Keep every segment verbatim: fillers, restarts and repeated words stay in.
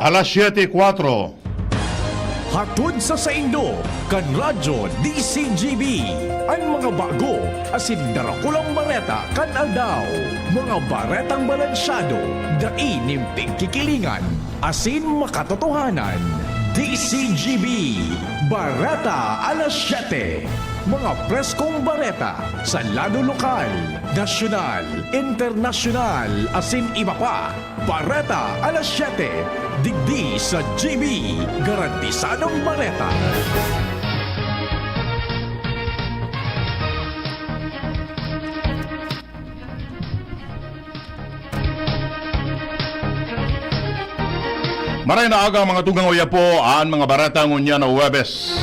Alas siyete kuwatro. Hatod sa saindo, kan Radyo D C G B, an mga bago asin darakulang bareta kan aldaw. Mga baretang balansyado, dai nin pigkikilingan, asin makatotohanan. D C G B, Bareta alas siyete. Mga preskong bareta sa lado lokal, nasyonal, internasyonal, asin iba pa. Bareta alas siyete, digdi sa G B, garantisadong bareta. Maray na aga, mga tugang, uya po an mga bareta ngunyan na Huwebes.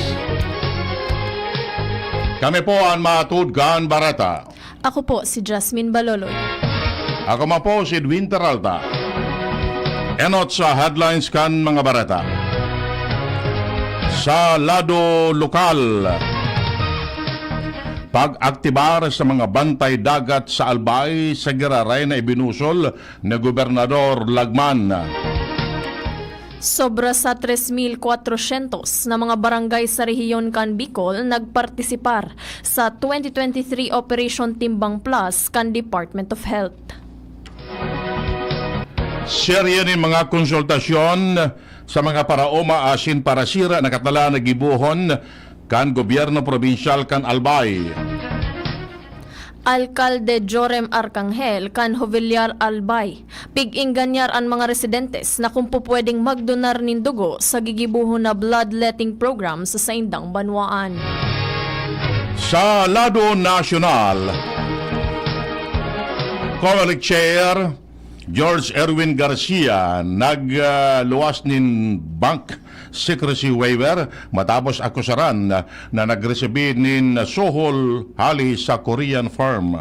Kami po an mahatod kan bareta. Ako po si Jasmine Baloloy. Ako man po si Edwin Peralta. Enot sa headlines kan mga bareta. Sa lado lokal, pag-aktibar sa mga bantay dagat sa Albay sa giraray na ibinusol ni Gobernador Lagman. Sobra sa tres mil kwatrosyentos na mga barangay sa rehiyon kan Bicol nagpartisipar sa twenty twenty-three Operation Timbang Plus kan Department of Health. Serye nin mga konsultasyon sa mga paraoma asin parasira na katalaan na gibohon kan gobyerno probinsyal kan Albay. Alkalde Jorem Arcangel kan Jovellar, Albay, pig-engganyar an mga residentes na kung pupwedeng magdonar nin dugo sa gigibohon na bloodletting program sa saindang banwaan. Sa lado nasyonal, Comelec Chair George Erwin Garcia nagluwas nin bank secrecy waiver matapos akusaran na nagresibi nin suhol hali sa Korean firm.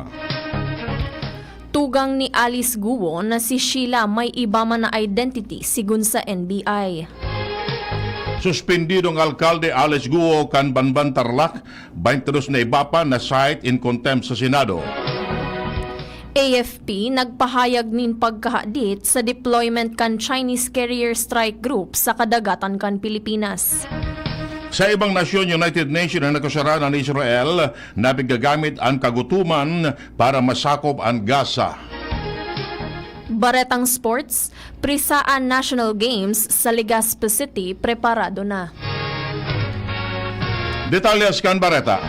Tugang ni Alice Guo na si Sheila may iba man na identity, sigon sa N B I. Suspendidong alkalde Alice Guo kan Banban, Tarlac, baynte dos na iba pa na-cite in contempt sa Senado. A F P nagpahayag nin pagkahadit sa deployment kan Chinese carrier strike group sa kadagatan kan Pilipinas. Sa ibang nasyon, United Nations na nakusaran an Israel na piggagamit an kagutoman para masakop an Gaza. Baretang sports, Prisaan National Games sa Legazpi City, preparado na. Detalyes kan bareta.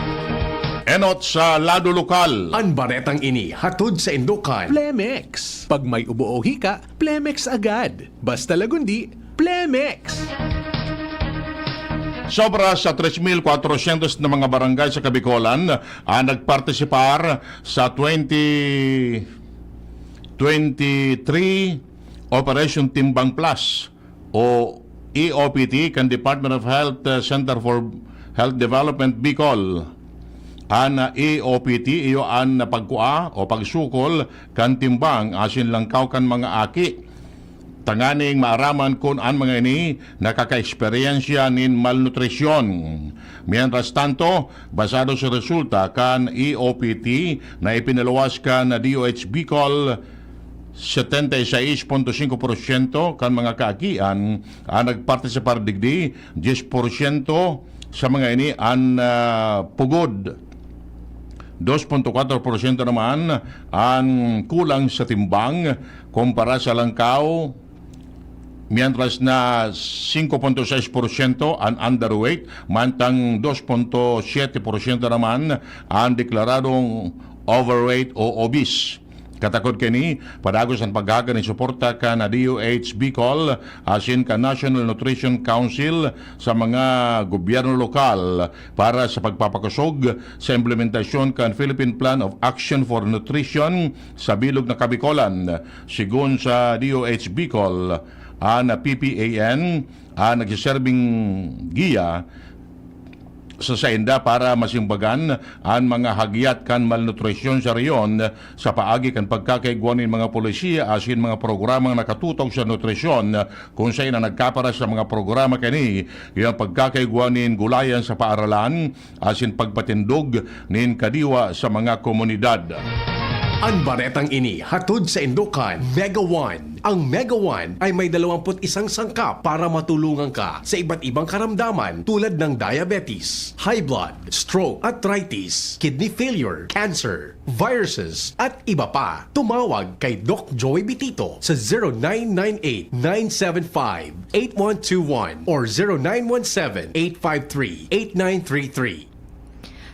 Enot sa lado lokal. An baretang ini hatod saindo kan Plemex. Pag may ubo o hika, Plemex agad. Basta Lagundi, Plemex. Sobra sa tres mil kwatrosyentos na mga barangay sa Kabikolan ang nagpartisipar sa twenty twenty-three Operation Timbang Plus o E O P T kan Department of Health, uh, Center for Health Development, Bicol. An, uh, E O P T iyo an pagkua o pagsukol kan timbang asin langkaw kan mga aki, tanganing maaraman kun an mga ini nakakaeksperyensya nin malnutrisyon. Mientras tanto, basado sa resulta kan E O P T na ipinaluwas kan D O H Bicol, setenta y seis punto singko porsyento kan mga kaakian an nagpartisipar digdi, dyes porsyento sa mga ini an, ah, pugod. Dos punto kwatro porsyento naman an kulang sa timbang kumpara sa langkaw, mientras na singko punto sais porsyento an underweight, mantang dos punto siyete porsyento naman an deklaradong overweight o obese. Katakod kaini, padagos an paghahaga nin suporta kan D O H Bicol asin kan National Nutrition Council sa mga gobyerno lokal para sa pagpapakosog sa implementasyon kan Philippine Plan of Action for Nutrition sa bilog na Kabikolan. Sigon sa D O H Bicol, an P P A N an nagseserbing giya sa sainda para masimbagan an mga hagyat kan malnutrisyon sa rehiyon sa paagi kan pagkakaigwa nin mga polisiya asin mga programang nakatutok sa nutrisyon, kun saen an nagkaparas sa mga programa kaini iyo an pagkakaigwa nin gulayan sa paaralan asin pagpatindog nin kadiwa sa mga komunidad. An baretang ini hatod saindo kan Mega One. Ang Mega One ay may dalawampu't isang sangkap para matulungan ka sa iba't ibang karamdaman tulad ng diabetes, high blood, stroke, arthritis, kidney failure, cancer, viruses, at iba pa. Tumawag kay Doc Joey Bitito sa zero nine nine eight, nine seven five, eight one two one or zero nine one seven, eight five three, eight nine three three.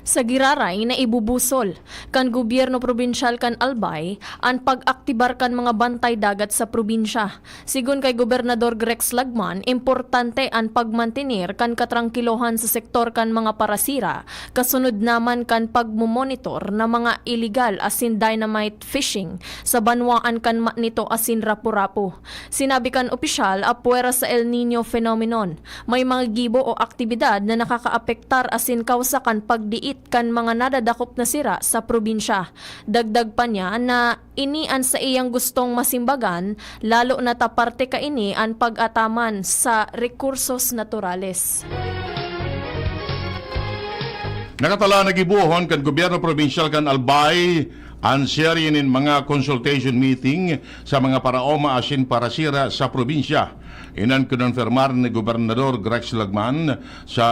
Sa giraray na ibubusol kan gobyerno probinsyal kan Albay an pag-aktibar kan mga bantay dagat sa probinsya. Sigon kay Gobernador Grex Lagman, importante an pagmantener kan katrangkilohan sa sektor kan mga parasira, kasunod naman kan pagmomonitor na mga iligal asin dynamite fishing sa banwaan kan Manito asin Rapu-Rapu. Sinabi kan opisyal, apwera sa El Niño phenomenon, may mga gibo o aktibidad na nakakaapektar asin kawsa kan pagdiit kan mga nadadakop na sira sa probinsya. Dagdag pa niya na ini an saiyang gustong masimbagan, lalo na ta parte kaini an pag-ataman sa rekursos naturales. Nakatala na gibohon kan gobyerno probinsyal kan Albay an serye nin mga consultation meeting sa mga paraoma asin parasira sa probinsya. Inan kinonfirmar ni Gobernador Grex Lagman sa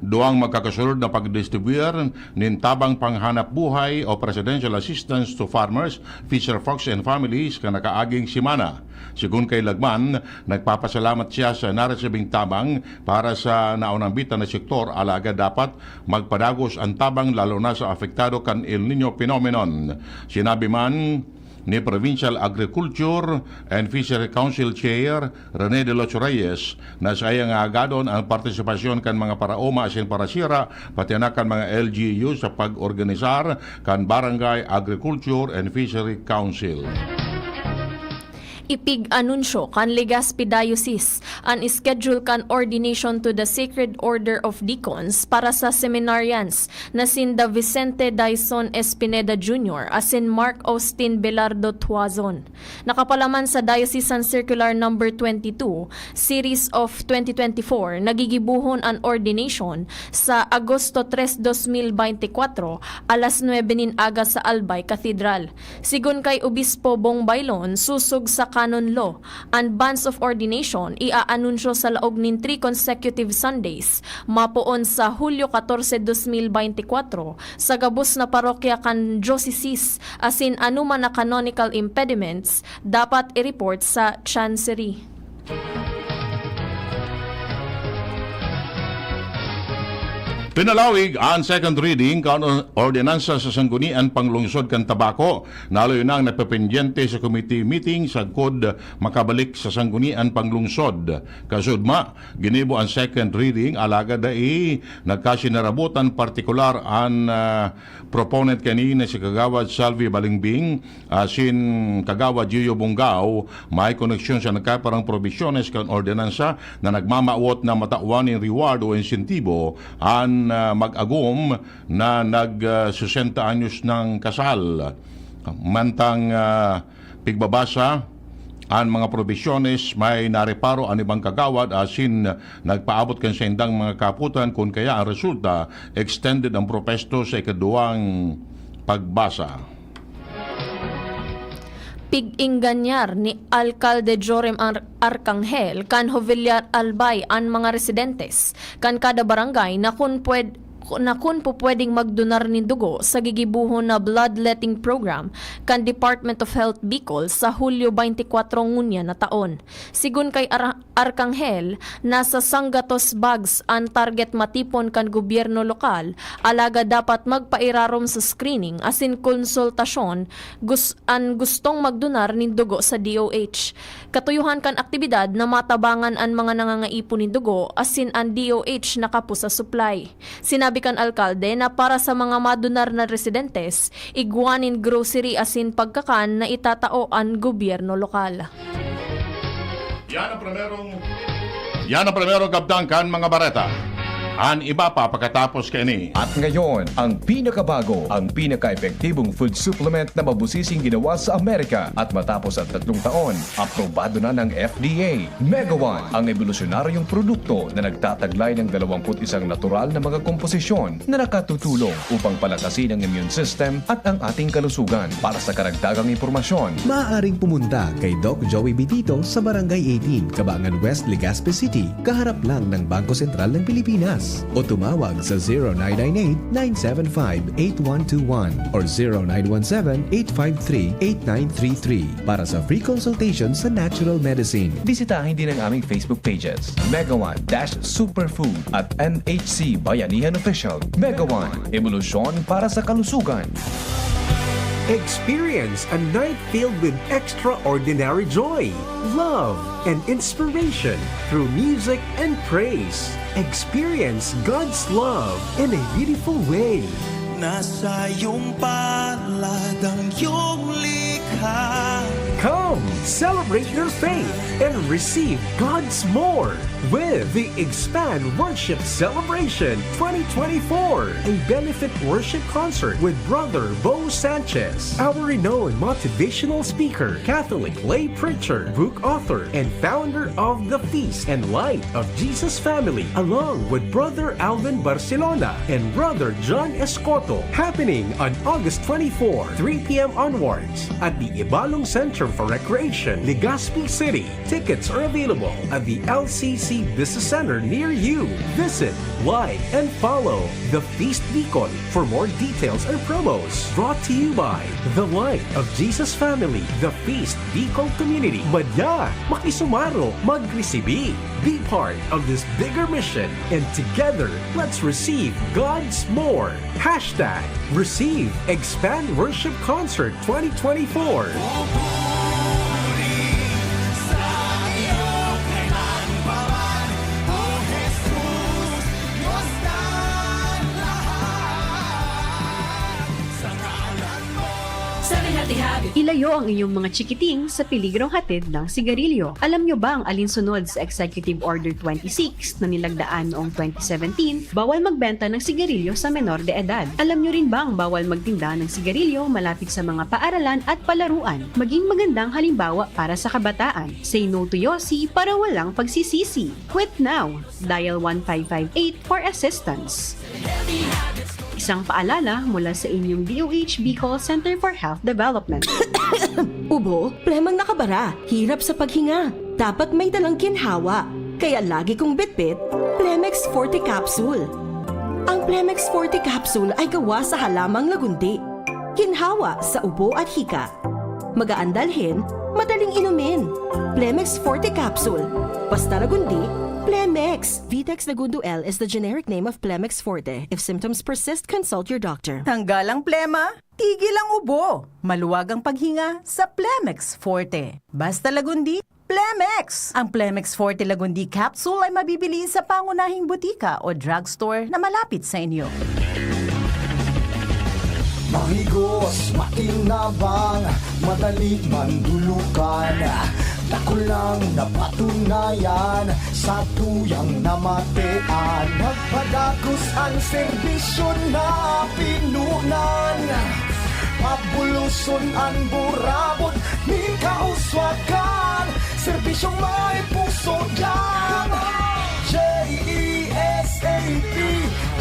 duwang magkakasunod na pagdistribuir nin tabang panghanap buhay o presidential assistance to farmers, fisher folks and families kan nakaaging semana. Sigon kay Lagman, nagpapasalamat siya sa naresibing tabang para sa naonambitan na sektor, alagad dapat magpadagos an tabang lalo na sa apektado kan El Niño phenomenon. Sinabi man ni Provincial Agriculture and Fishery Council Chair Rene de los Reyes na saiyang agadon an partisipasyon kan mga paraoma asin parasira, pati na kan mga L G U sa pag-organisar kan Barangay Agriculture and Fishery Council. Ipig-anunsyo kan Legazpi Diocese an schedule kan ordination to the Sacred Order of Deacons para sa seminarians na sinda Vicente Dyson Espineda Junior asin Mark Austin Belardo Tuazon. Nakapalaman sa Diocesan Circular Number twenty-two, Series of twenty twenty-four, nagigibohon an ordination sa Agosto tres, dos mil beintikwatro, alas nuebe nin aga sa Albay Cathedral. Sigon kay Obispo Bong Bailon, sosog sa canon law, an banns of ordination iaanunsyo sa laog nin three consecutive Sundays, mapoon sa Hulyo katorse, dos mil beintikwatro, sa gabos na parokya kan diocese, asin anoman na canonical impediments dapat i-report sa Chancery. Pinalawig an second reading kan ordinansa sa Sanggunian Panglungsod kan Tabaco, na haloy nang napependyente sa committee meeting sagkod makabalik sa Sanggunian Panglungsod. Kasudma, ginibo an second reading, alagad dai nagkasinarabotan partikular an, ah, proponent kanina si Kagawad Salvi Balingbing asin Kagawad Yoyo Bongao, may koneksyon sa nagkaparang probisyones kan ordinansa na nagmamawot na matawan nin reward o insentibo an, ah, mag-agom na nag, ah, sesenta anyos ng kasal. Mantang, ah, pigbabasa an mga probisyones, may nareparo an ibang kagawad asin nagpaabot kan saindang mga kapotan, kun kaya ang resulta, extended ang propesto sa ikaduwang pagbasa. Pig-ingganyar ni Alkalde Jorim Ar-, Arcangel kan Jovellar Albay an mga residentes kan kada barangay na kun pwed-, na kun pupwedeng magdonar nin dugo sa gigibohon na bloodletting program kan Department of Health Bicol sa Hulyo twenty-four ngunyan na taon. Sigon kay Ara-, Arcangel, nasa sanggatos bags an target matipon kan gobyerno lokal, alagad dapat magpairarom sa screening asin konsultasyon gus-, an gustong magdonar nin dugo sa D O H. Katuyohan kan aktibidad na matabangan an mga nangangaipo nin dugo asin an D O H na kapo sa supply. Sinabi kan alkalde na para sa mga madonar na residentes, igwa nin grocery asin pagkakan na itatao an gobyerno lokal. Yan ang primerong, yan ang primerong kabtang kan mga bareta. An iba pa pakatapos kaini. At ngayon, ang pinakabago, ang pinaka-epektibong food supplement na mabusising ginawa sa Amerika. At matapos ang tatlong taon, aprobado na ng F D A. Mega One, ang ebolusyonaryong produkto na nagtataglay ng dalawampu't isang natural na mga komposisyon na nakatutulong upang palakasin ang immune system at ang ating kalusugan. Para sa karagdagang impormasyon, maaaring pumunta kay Doc Joey Bitito sa Barangay eighteen, Kabangan West, Legazpi City, kaharap lang ng Bangko Sentral ng Pilipinas. O tumawag sa zero nine nine eight, nine seven five, eight one two one or zero nine one seven, eight five three, eight nine three three para sa free consultation sa natural medicine. Bisitahin din ang aming Facebook pages, Mega One dash Superfood at M H C Bayanihan Official. Mega One, ebolusyon para sa kalusugan. Experience a night filled with extraordinary joy, love, and inspiration through music and praise. Experience God's love in a beautiful way. Nasa iyong palad ang iyong likha. Come, celebrate your faith and receive God's more with the Expand Worship Celebration twenty twenty-four, a benefit worship concert with Brother Bo Sanchez, our renowned motivational speaker, Catholic lay preacher, book author, and founder of the Feast and Light of Jesus Family, along with Brother Alvin Barcelona and Brother John Escoto, happening on August twenty-four, three p m onwards, at the Ibalong Center for Recreation, Legazpi City. Tickets are available at the L C C Business Center near you. Visit, like, and follow The Feast Bicol for more details and promos. Brought to you by The Light of Jesus Family, The Feast Bicol Community. Madya, makisumaro, magresibi. Be part of this bigger mission, and together, let's receive God's more. Hashtag Receive Expand Worship Concert twenty twenty-four. Seven Healthy Habits. Ilayo ang inyong mga chikiting sa peligrong hatid ng sigarilyo. Alam nyo bang alinsunod sa Executive Order twenty-six na nilagdaan noong twenty seventeen, bawal magbenta ng sigarilyo sa menor de edad? Alam nyo rin bang bawal magtinda ng sigarilyo malapit sa mga paaralan at palaruan? Maging magandang halimbawa para sa kabataan. Say no to yosi para walang pagsisisi. Quit now! Dial one five five eight for assistance. Isang paalala mula sa inyong D O H Bicol Center for Health Development. Ubo, plemang nakabara, hirap sa paghinga. Dapat may dalang ginhawa. Kaya lagi kong bitbit, Plemex Forte Capsule. Ang Plemex Forte Capsule ay gawa sa halamang lagundi. Ginhawa sa ubo at hika. Magaan dalhin, madaling inumin. Plemex Forte Capsule. Basta Lagundi, Plemex. Vitex Lagundo L is the generic name of Plemex Forte. If symptoms persist, consult your doctor. Tanggal ang plema, tigil ang ubo. Maluwag ang paghinga sa Plemex Forte. Basta Lagundi, Plemex! Ang Plemex Forte Lagundi Capsule ay mabibili sa pangunahing butika o drugstore na malapit sa inyo. Mahigos, makinabang, madali mandulukan. Dakulang napatunayan sa tuyang namatean. Nagpadagos ang serbisyo na pinunan. Pabuloson an burabot nin kauswagan. Serbisyong may puso diyan. J E S A P,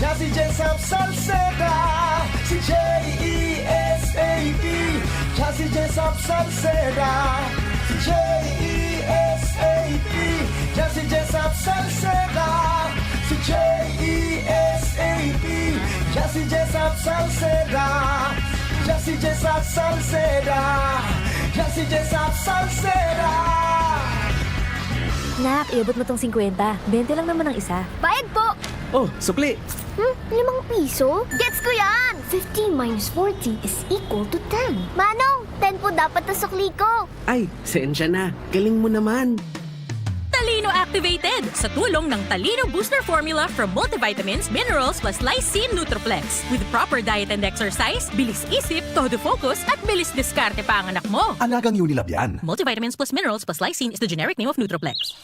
diyan si Jesap Salceda. Si J E S A P, diyan si Jesap Salceda. Si J E S A P, diyan si Jesap Salceda. Si J E S A P, diyan si Jesap Salceda. Diyan si Jesap Salceda. Diyan si Jesap Salceda. Nak, iabot mo tong singkwenta. Bente lang naman ang isa. Bayad po! Oh, sukli! Hmm? Limang piso? Gets ko yan! Fifteen minus forty is equal to ten. Manong, ten po dapat ang sukli ko. Ay, sensya na. Galing mo naman. Talino Activated sa tulong ng Talino Booster Formula from multivitamins, minerals plus lysine Nutriplex. With proper diet and exercise, bilis isip, todo focus at bilis diskarte pa ang anak mo. Alagang Unilab yan. Multivitamins plus minerals plus lysine is the generic name of Nutriplex.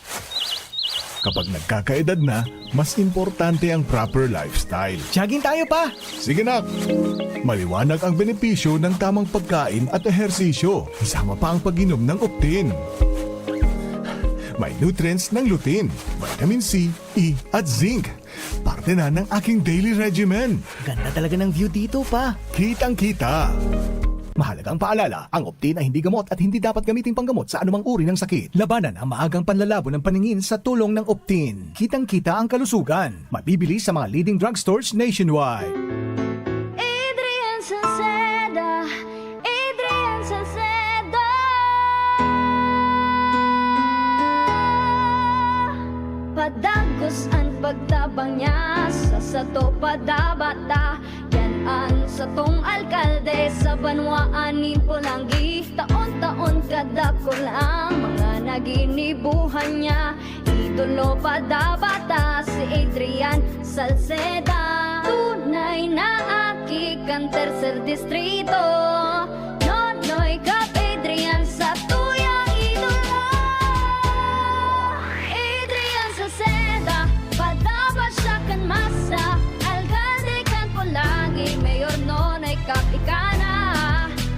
Kapag nagkakaedad na, mas importante ang proper lifestyle. Jogging tayo, Pa! Sige, nak! Maliwanag ang benepisyo ng tamang pagkain at ehersisyo, kasama pa ang pag-inom ng Optin. May nutrients ng lutein, vitamin C, E at zinc. Parte na ng aking daily regimen. Ganda talaga ng view dito, Pa. Kitang-kita. Mahalagang paalala, ang Optin ay hindi gamot at hindi dapat gamiting panggamot sa anumang uri ng sakit. Labanan ang maagang panlalabo ng paningin sa tulong ng Optin. Kitang-kita ang kalusugan. Mabibili sa mga leading drugstores nationwide. Adrian Salceda, Adrian Salceda. Padagos an pagtabang niya, sa sato padabata. Yan an satong alkalde sa banwaan nin Polangui. Taon-taon kadakul ang mga naginibuhan niya. Idolo padabata si Adrian Salceda. Tunay na aki kan Tercer Distrito. Nonoy Cap Adrian, satuya idolo. Adrian Salceda, padaba siya kan masa. Alkalde kan Polangui, Mayor Nonoy Cap ika na.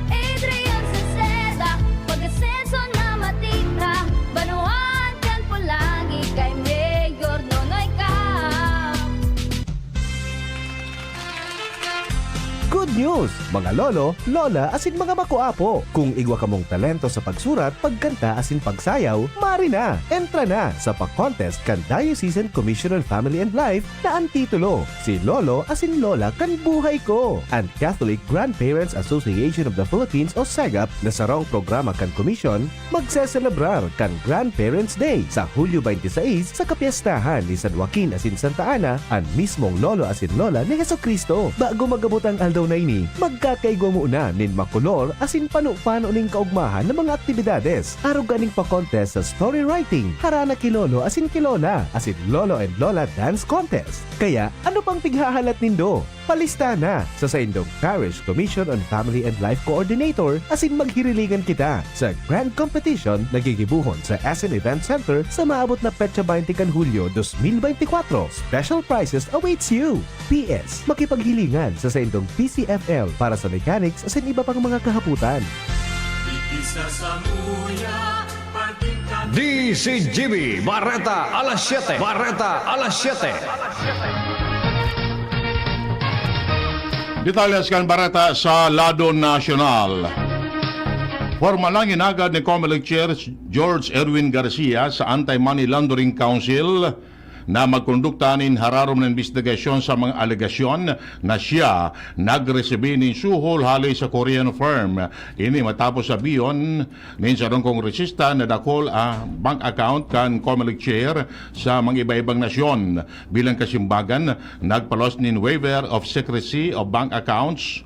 Adrian Salceda, pag-asenso na matira. Banwaan kan Polangui kay Mayor Nonoy Cap. Good news, mga lolo, lola, asin mga makuapo! Kung igwa kamong talento sa pagsurat, pagkanta, asin pagsayaw, mari na! Entra na sa pa-contest kan Diocesan Commission on Family and Life na an titulo, Si Lolo asin Lola kan Buhay Ko! An Catholic Grandparents Association of the Philippines o CEGAP na sarong programa kan Commission magseselebrar kan Grandparents' Day sa Hulyo twenty-six sa kapyestahan ni San Joaquin asin Santa Ana, an mismong lolo asin lola ni Jesu-Cristo. Bago mag-abot ang aldaw na ini, magkakaigwa muna nin makolor asin pano-pano nin kaogmahan na mga aktibidades. Arog kaning pa-contest sa story writing, harana ki lolo asin ki lola, asin Lolo and Lola Dance Contest. Kaya, ano pang pighahalat nindo? Palista na sa saindong Parish Commission on Family and Life Coordinator asin maghirilingan kita sa Grand Competition na gigibohon sa S M Event Center sa maabot na petsa twenty kan Hulyo dos mil beintikwatro. Special prizes awaits you! P S, makipaghilingan sa saindong P C F L para sa mechanics asin iba pang mga kahapotan. Ikisa sa muya, D C G B, Bareta alas siyete. Bareta alas siyete. Detalyes kan bareta sa lado nasyonal. Pormal nang inagad ni Comelec Chair George Erwin Garcia sa Anti-Money Laundering Council na magkondukta nin hararom na imbestigasyon sa mga alegasyon na siya nagresibi nin suhol hale sa Korean firm. Ini matapos sabihon nin sarong kongresista na dakul a bank account kan Comelec Chair sa mga iba-ibang nasyon. Bilang kasimbagan, nagpalos nin waiver of secrecy of bank accounts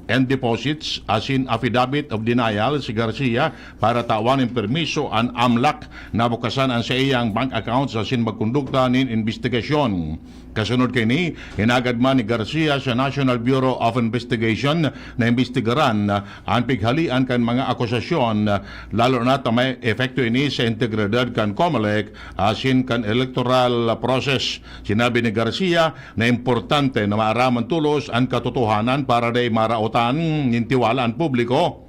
and deposits asin affidavit of denial si Garcia para tawan nin permiso an AMLAC na bukasan an saiyang bank accounts asin magkondukta nin imbestigasyon. Kasunod kaini, hinagad man ni Garcia sa National Bureau of Investigation na imbestigaran an pighalean kan mga akusasyon, lalo na ta may epekto ini sa integridad kan Comelec asin kan electoral process. Sinabi ni Garcia na importante na maaraman tolos an katotohanan para dai maraotan nin tiwala an publiko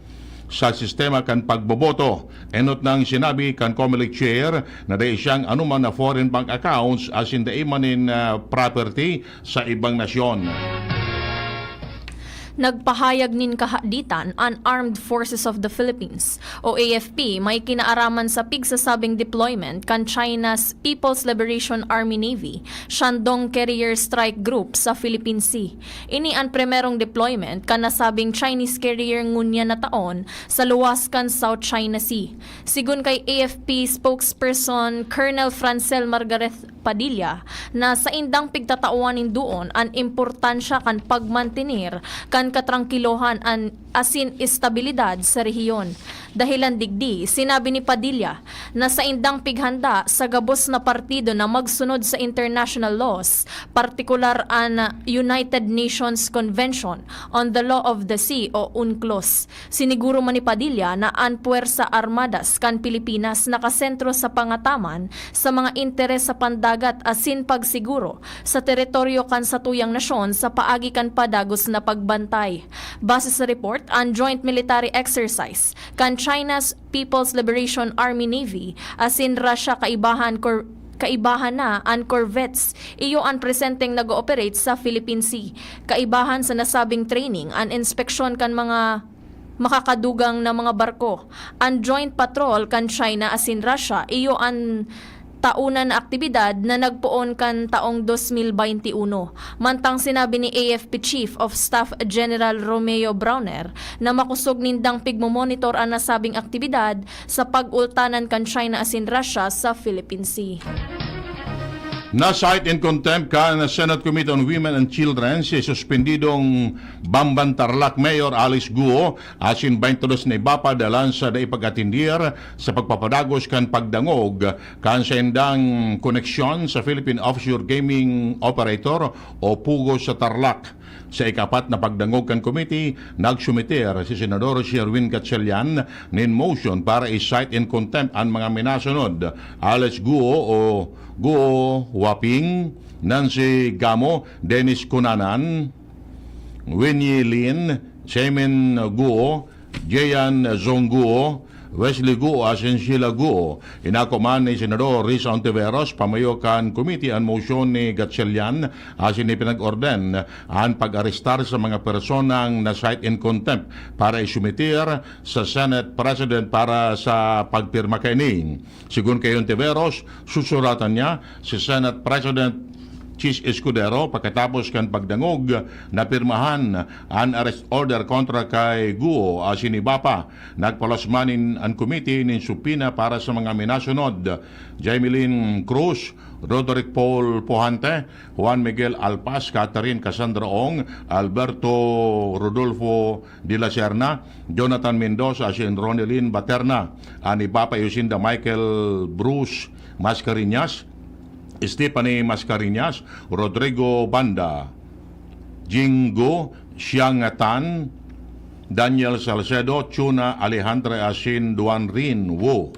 sa sistema kan pagboboto. Enot nang sinabi kan Comelec Chair na dai siyang anoman na foreign bank accounts asin dai man nin, ah, property sa ibang nasyon. Nagpahayag nin kahaditan an Armed Forces of the Philippines o A F P may kinaaraman sa pigsasabing deployment kan China's People's Liberation Army Navy, Shandong Carrier Strike Group sa Philippine Sea. Ini an primerong deployment kan nasabing Chinese carrier ngunyan na taon sa luwas kan South China Sea. Sigon kay A F P spokesperson Colonel Francel Margareth Padilla, na saindang pigtatawan nin duon an importansya kan pagmantener kan katrangkilohan an, asin estabilidad sa rehiyon. Dahilan digdi, sinabi ni Padilla na saindang pighanda sa gabos na partido na magsunod sa international laws, partikular an United Nations Convention on the Law of the Sea o UNCLOS. Siniguro man ni Padilla na an Puwersa Armadas kan Pilipinas nakasentro sa pangataman sa mga interes sa pandagat asin pagsiguro sa teritoryo kan satuyang nasyon sa paagi kan padagos na pagbantay. Base sa report, an joint military exercise kan China's People's Liberation Army Navy asin Russia kaibahan kor-, kaibahan na an corvettes, iyo an presenteng nag-ooperate sa Philippine Sea. Kaibahan sa nasabing training an inspeksyon kan mga makakadugang na mga barko. An joint patrol kan China asin Russia, iyo an tauna na aktibidad na nagpoon kan taong dos mil baynte uno. Mantang sinabi ni A F P Chief of Staff General Romeo Brawner na makosog nindang pigmomonitor an nasabing aktibidad sa pag-ultanan kan China asin Russia sa Philippine Sea. Na-cite in contempt kan Senate Committee on Women and Children si suspendidong Bamban Tarlac Mayor Alice Guo asin baynte dos na iba pa dalan sa dai pag-atendier sa pagpapadagos kan pagdangog kan saindang koneksyon sa Philippine Offshore Gaming Operator o POGO sa Tarlac. Sa ikapat na pagdangog kan komite, nagsumiter si Senador Sherwin Gatchalian nin motion para i-cite in contempt an mga minasunod: Alice Guo o Guo Waping, Nancy Gamo, Dennis Cunanan, Winnie Lin, Simon Guo, Jean Zong Guo, Wesley Guo asin Sheila Guo. Inako man ni Senador Risa Ontiveros, pamayo kan komite, an motion ni Gatchalian asin ipinag-orden an pag-arestar sa mga personang na-cite in contempt para isumiter sa Senate President para sa pagpirma kaini. Segun kay Ontiveros, susuratan niya si Senate President Chiz Escudero pakatapos kan pagdangog na pirmahan an arrest order kontra kay Guo asin iba pa. Nagpaluwas man nin an komite nin supina para sa mga minasunod: Jaimeline Cruz, Roderick Paul Pujante, Juan Miguel Alpas, Catherine Cassandra Ong, Alberto Rodolfo de la Serna, Jonathan Mendoza asin Ronelyn Baterna. An iba pa iyo sinda Michael Bruce Mascarenhas, Stephanie Mascarenhas, Rodrigo Banda, Jing Go, Xiang Tan, Daniel Salcedo, Chuna Alejandra asin Duan Rin Wu.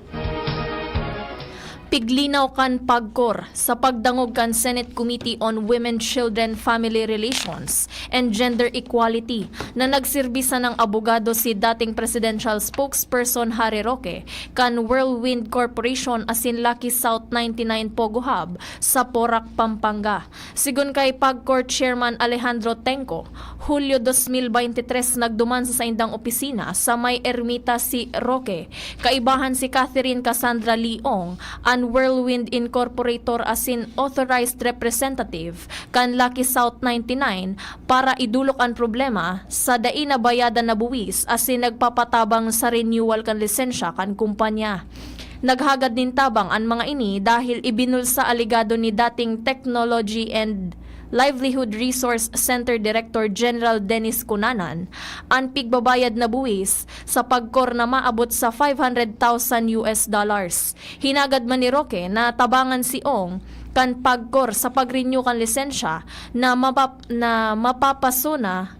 Piglinaw kan PAGCOR sa pagdangog kan Senate Committee on Women, Children, Family Relations and Gender Equality na nagserbi sanang abogado si dating presidential spokesperson Harry Roque kan Whirlwind Corporation asin Lucky South ninety nine Pogo Hub sa Porac, Pampanga. Segun kay PAGCOR Chairman Alejandro Tengco, Hulyo dos mil baynte tres nagduman sa saindang opisina sa may Ermita si Roque. Kaibahan si Catherine Cassandra Lee Ong, an Whirlwind Incorporator asin authorized representative kan Lucky South ninety nine para idolok an problema sa dai nabayadan na buwis asin nagpapatabang sa renewal kan lisensya kan kumpanya. Naghagad nin tabang an mga ini dahil ibinulsa alegado ni dating Technology and Livelihood Resource Center Director General Dennis Cunanan an pigbabayad na buwis sa PAGCOR na maabot sa five hundred thousand U S dollars. Hinagad man ni Roque na tabangan si Ong kan PAGCOR sa pag-renew kan lisensya na mapap-, na mapapaso na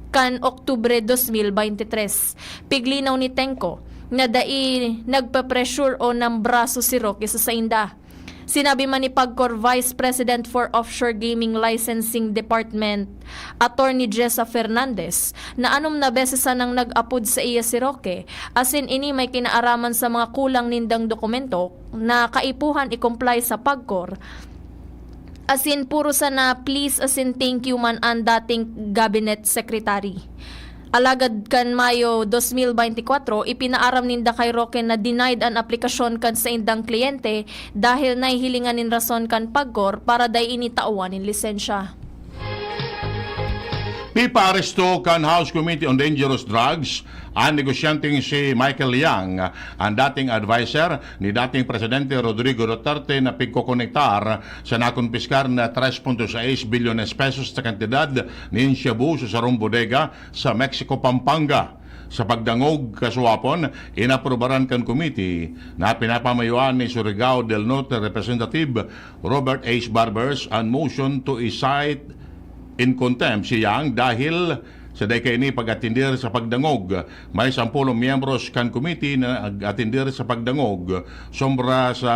kan Oktubre dos mil baynte tres. Piglinaw ni Tengco na dai nagpe-pressure o nambraso si Roque sa sainda. Sinabi man ni PAGCOR Vice President for Offshore Gaming Licensing Department, Attorney Jessa Fernandez, na anom na beses sanang nag-apod saiya si Roque, asin ini may kinaaraman sa mga kulang nindang dokumento na kaipuhan i-comply sa PAGCOR. Asin puro sana please asin thank you man an dating cabinet secretary. Alagad kan Mayo dos mil baynte kwatro, ipinaaram ninda kay Roque na denied an aplikasyon kan saindang kliyente dahil nahihilingan nin rason kan PAGCOR para dai ini tawan nin lisensya. Pinapaaresto kan House Committee on Dangerous Drugs an negosyanteng si Michael Yang, an dating adviser ni dating Presidente Rodrigo Duterte na pigkokonektar sa nakumpiskar na tres punto sais bilyones pesos na kantidad nin shabu sa sarong bodega sa Mexico, Pampanga. Sa pagdangog kasuapon, inaprubaran kan committee na pinapamayoan ni Surigao del Norte Representative Robert H. Barbers an motion to cite in contempt si Yang dahil sa dai kaini pag-atindir sa pagdangog. May sampolo miyembros kan committee na nag-atindir sa pagdangog, sobra sa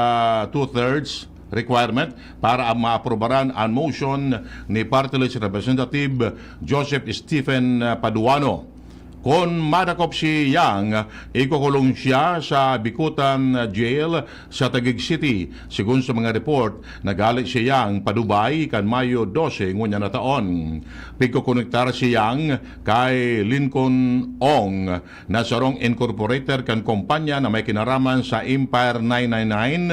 two-thirds requirement para maaprobaran an motion ni Party List Representative Joseph Stephen Paduano. Kon madakop si Yang, ikukulong siya sa Bicutan Jail sa Taguig City. Sigon sa mga report, naghale si Yang pa Dubai kan Mayo dose ngunyan na taon. Pigkokonektar si Yang kay Lincoln Ong, na sarong incorporator kan kompanya na may kinaraman sa Empire nine nine nine,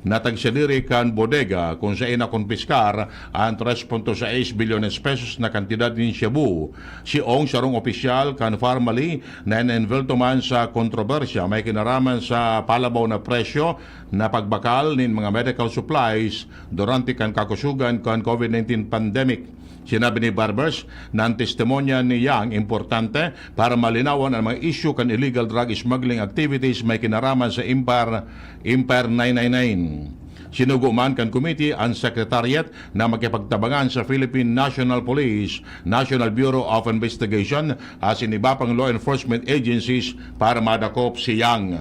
na tagsadiri kan bodega kun saen nakumpiskar an tres punto sais bilyones pesos na kantidad nin shabu. Si Ong sarong opisyal kan Farmally na na-envuelto man sa kontrobersya may kinaraman sa palabaw na presyo na pagbakal nin mga medical supplies durante kan kakusogan kan COVID nineteen pandemic. Sinabi ni Barbers na an testimonya ni Yang importante para malinawan an mga isyu kan illegal drug smuggling activities may kinaraman sa Empire, Empire nine nine nine. Sinugo man kan committee an Secretariat na makipagtabangan sa Philippine National Police, National Bureau of Investigation, asin iba pang law enforcement agencies para madakop si Yang.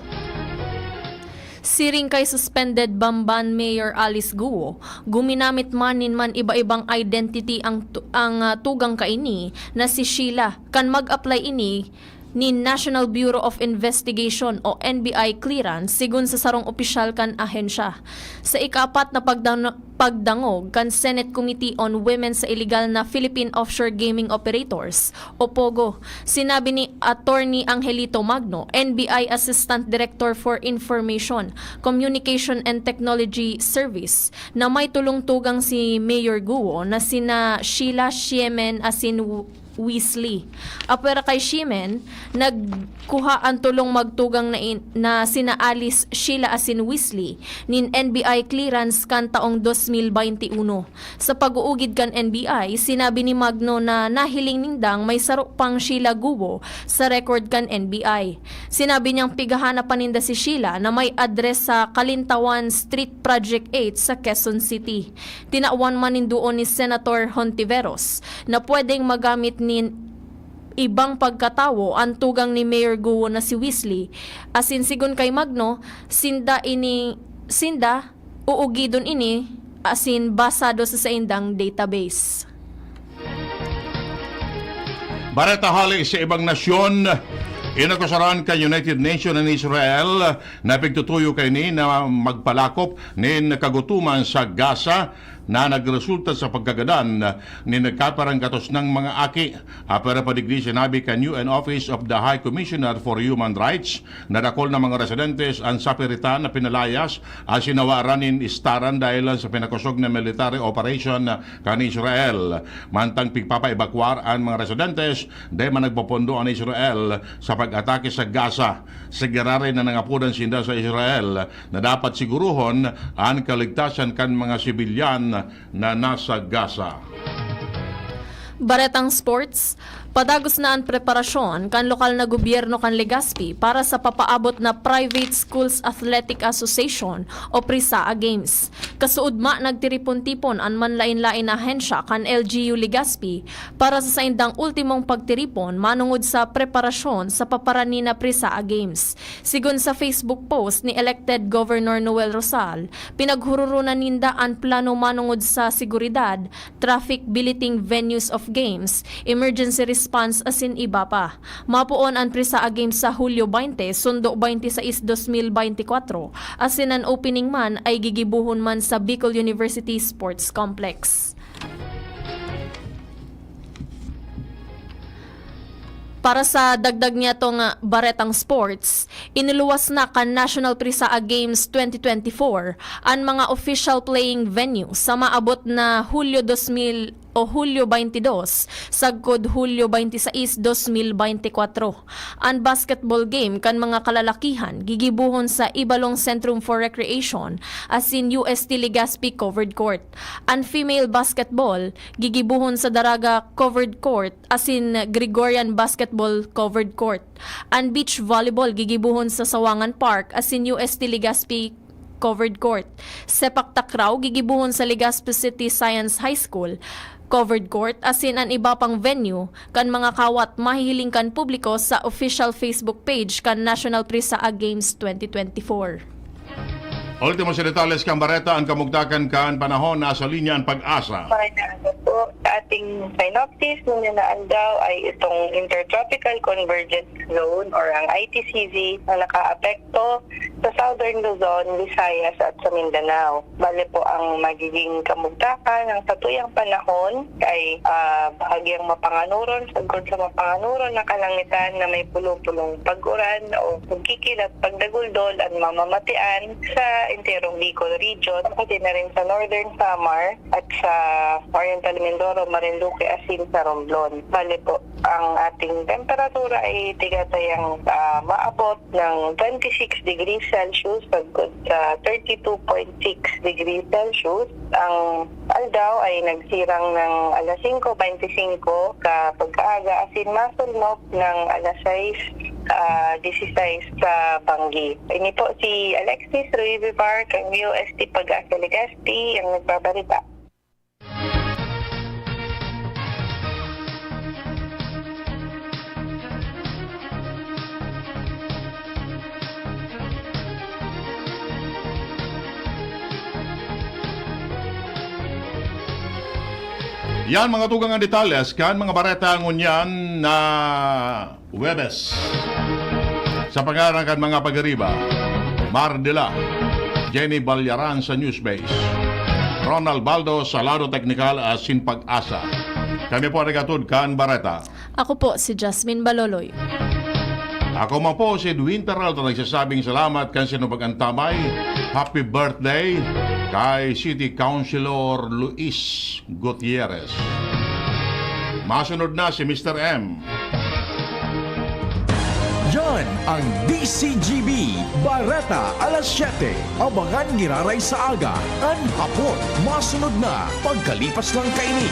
Siring kay suspended Bamban Mayor Alice Guo, guminamit man nin man iba-ibang identity ang, tu- ang ah, tugang kaini na si Sheila. Kan mag-apply ini nin National Bureau of Investigation o N B I clearance, sigon sa sarong opisyal kan ahensya. Sa ikaapat na pagdan- pagdangog kan Senate Committee on Women sa iligal na Philippine Offshore Gaming Operators o POGO, sinabi ni Attorney Angelito Magno, N B I Assistant Director for Information, Communication and Technology Service, na may tolong tugang si Mayor Guo na sina Sheila Shiemen asin Weasley. Apwera kay Shiemen, nagkuha an tolong magtugang na, in, na sina Alice, Sheila asin Weasley nin N B I clearance kan taong dos mil baynte uno. Sa pag-uugid kan N B I, sinabi ni Magno na nahiling nindang may saro pang Sheila Guo sa record kan N B I. Sinabi niyang pigahanap pa ninda si Sheila na may address sa Kalintawan Street, Project eight sa Quezon City. Tinawan man nin duon ni Senator Hontiveros na pwedeng magamit nin ibang pagkatawo an tugang ni Mayor Guo na si Weasley, asin sigon kay Magno, sinda ini sinda uugidon ini asin basado sa saindang database. Bareta hali sa ibang nasyon, inakusaran kan United Nations an Israel na pigtutuyo kaini na magpalakop nin kagutoman sa Gaza na nagresulta sa pagkagadan nin nagkaparanggatos nang mga aki. Apwera pa digdi, sinabi kan U N Office of the High Commissioner for Human Rights na dakul na mga residentes an sapiritan na pinalayas asin nawaran nin istaran dahelan sa pinakosog na military operation kan Israel. Mantang pigpapaebakwar an mga residentes, dai man nagpopondo an Israel sa pag-atake sa Gaza. Sige, giraray na nangapodan sinda sa Israel na dapat siguruhon an kaligtasan kan mga sibilyan na nasa Gaza. Baretang sports, padagos na an preparasyon kan lokal na gobyerno kan Legazpi para sa papaabot na Private Schools Athletic Association o PRISAA Games. Kasuodma, nagtiripon-tipon an manlaen-laen na ahensya kan L G U Legazpi para sa saindang ultimong pagtiripon manongod sa preparasyon sa paparani na PRISAA Games. Sigon sa Facebook post ni elected Governor Noel Rosal, pinaghuroronan ninda an plano manongod sa seguridad, traffic, billeting, venues of games, emergency response asin iba pa. Mapoon an PRISAA Games sa Hulyo baynte, sundo baynte sais, dos mil baynte kwatro, asin an opening man ay gigibohon man sa Bicol University Sports Complex. Para sa dagdag niyatong baretang sports, inuluwas na kan National PRISAA Games twenty twenty-four an mga official playing venue sa maabot na Hulyo dos mil o Hulyo twenty-two, sagkod Hulyo twenty-six, dos mil bente kwatro. An basketball game kan mga kalalakihan gigibohon sa Ibalong Centrum for Recreation asin U S T Legazpi Covered Court. An female basketball gigibohon sa Daraga Covered Court asin Gregorian Basketball Covered Court. An beach volleyball gigibohon sa Sawangan Park asin U S T Legazpi Covered Court. Sepak takraw gigibohon sa Legazpi City Science High School Covered Court asin an iba pang venue kan mga kawat mahihiling kan publiko sa official Facebook page kan National Prisaha Games twenty twenty-four. Ultimo sa detalles kan bareta, an kamugtakan kan panahon. Nasa linya an Pag-asa. Magandang aga po. Sa ating synopsis, ngunyan na aldaw ay itong Intertropical Convergence Zone or ang I T C Z na nakaapekto sa Southern Luzon, Visayas at sa Mindanao. Bale po, ang magiging kamugtakan ng satuyang panahon ay, ah, bahagyang mapanganuron, sagkod sa mapanganuron na kalangitan na may pulo-pulong pag-uran o pagkikilat, pagdaguldol ang mamamatian sa enterong Bicol Region, pati na rin sa Northern Samar at sa Oriental Mindoro, Marinduque, asin sa Romblon. Bale po, ang ating temperatura ay tigatayang, ah, maabot ng twenty-six degrees Celsius sagkod sa thirty-two point six degrees Celsius. Ang aldaw ay nagsirang ng alas singko bente singko ka pagkaaga asin masulnop ng alas sais, ah, disisais sa Banggi. Ini po si Alexis Rui Vivar kan U S T Pag-asa Legazpi ang nagbabarita. Yan, mga tugang, ang detalles kan mga bareta ngunyan na Huwebes. Sa pangaran kan mga pag-ariba, Mar Dela, Jenny Balyaran sa Newsbase, Ronald Baldo sa lado teknikal asin Pag-asa. Kami po naghatod kan bareta. Ako po si Jasmine Baloloy. Ako man po si Edwin Peralta, nagsasabing salamat kan sinong pag-antabay. Happy birthday kay City Councilor Luis Gutierrez. Masunod na si Mister M. Yan ang D C G B Bareta alas siyete. Abangan giraray sa aga, an hapon. Masunod na pagkalipas lang kaini.